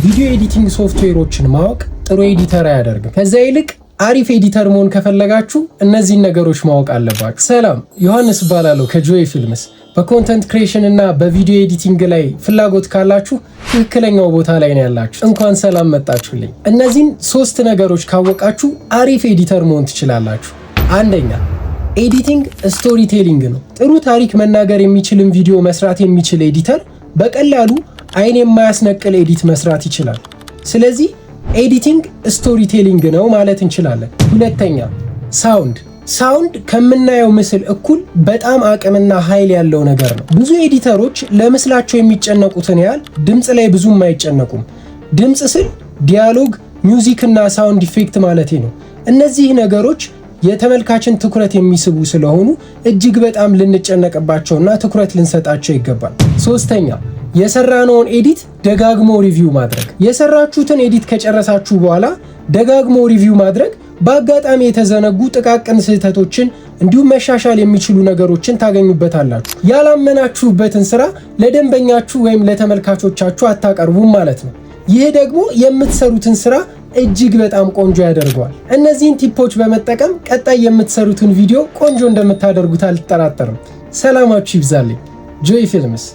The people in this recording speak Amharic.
Video editing software ኦችን ማወቅ ጥሩ editor አያደርግም። ከዛ ይልቅ አሪፍ editor መሆን ከፈለጋችሁ እነዚህን ነገሮች ማወቅ አለባችሁ። ሰላም፣ ዮሐንስ እባላለሁ ከጆይ ፊልምስ። በ content creation እና በ video editing ላይ ፍላጎት ካላችሁ ትክክለኛው ቦታ ላይ ነው ያላችሁ። እንኳን ሰላም መጣችሁልኝ። እነዚህን ሶስት ነገሮች ካወቃችሁ አሪፍ editor መሆን ትችላላችሁ። አንደኛ፣ editing storytelling ነው። ጥሩ ታሪክ መናገር የሚችልን ቪዲዮ መስራት የሚችል editor በቀላሉ አይን የማያስነቅል edit መስራት ይችላል። ስለዚህ editing storytelling ነው ማለት እንችላለን። ሁለተኛ፣ sound። Sound ከምናየው ምስል እኩል በጣም አቅምና ኃይል ያለው ነገር ነው። ብዙ editor ኦች ለምስላቸው የሚጨነቁትን ያህል ድምፅ ላይ ብዙም አይጨነቁም። ድምፅ ስል dialogue፣ music እና sound effect ማለቴ ነው። እነዚህ ነገሮች የተመልካችን ትኩረት የሚስቡ ስለሆኑ እጅግ በጣም ልንጨነቅባቸውና ትኩረት ልንሰጣቸው ይገባል። ሶስተኛ፣ የሰራነውን edit ደጋግሞ review ማድረግ። የሰራችሁትን edit ከጨረሳችሁ በኋላ ደጋግሞ review ማድረግ በአጋጣሚ የተዘነጉ ጥቃቅን ስህተቶችን እንዲሁም መሻሻል የሚችሉ ነገሮችን ታገኙበታላችሁ። ያላመናችሁበትን ስራ ለደንበኛችሁ ወይም ለተመልካቾቻችሁ አታቀርቡም ማለት ነው። ይህ ደግሞ የምትሰሩትን ስራ እጅግ በጣም ቆንጆ ያደርገዋል። እነዚህን tip ኦች በመጠቀም ቀጣይ የምትሰሩትን ቪዲዮ ቆንጆ እንደምታደርጉት አልጠራጠርም። ሰላማችሁ ይብዛልኝ። ጆይ ፊልምስ።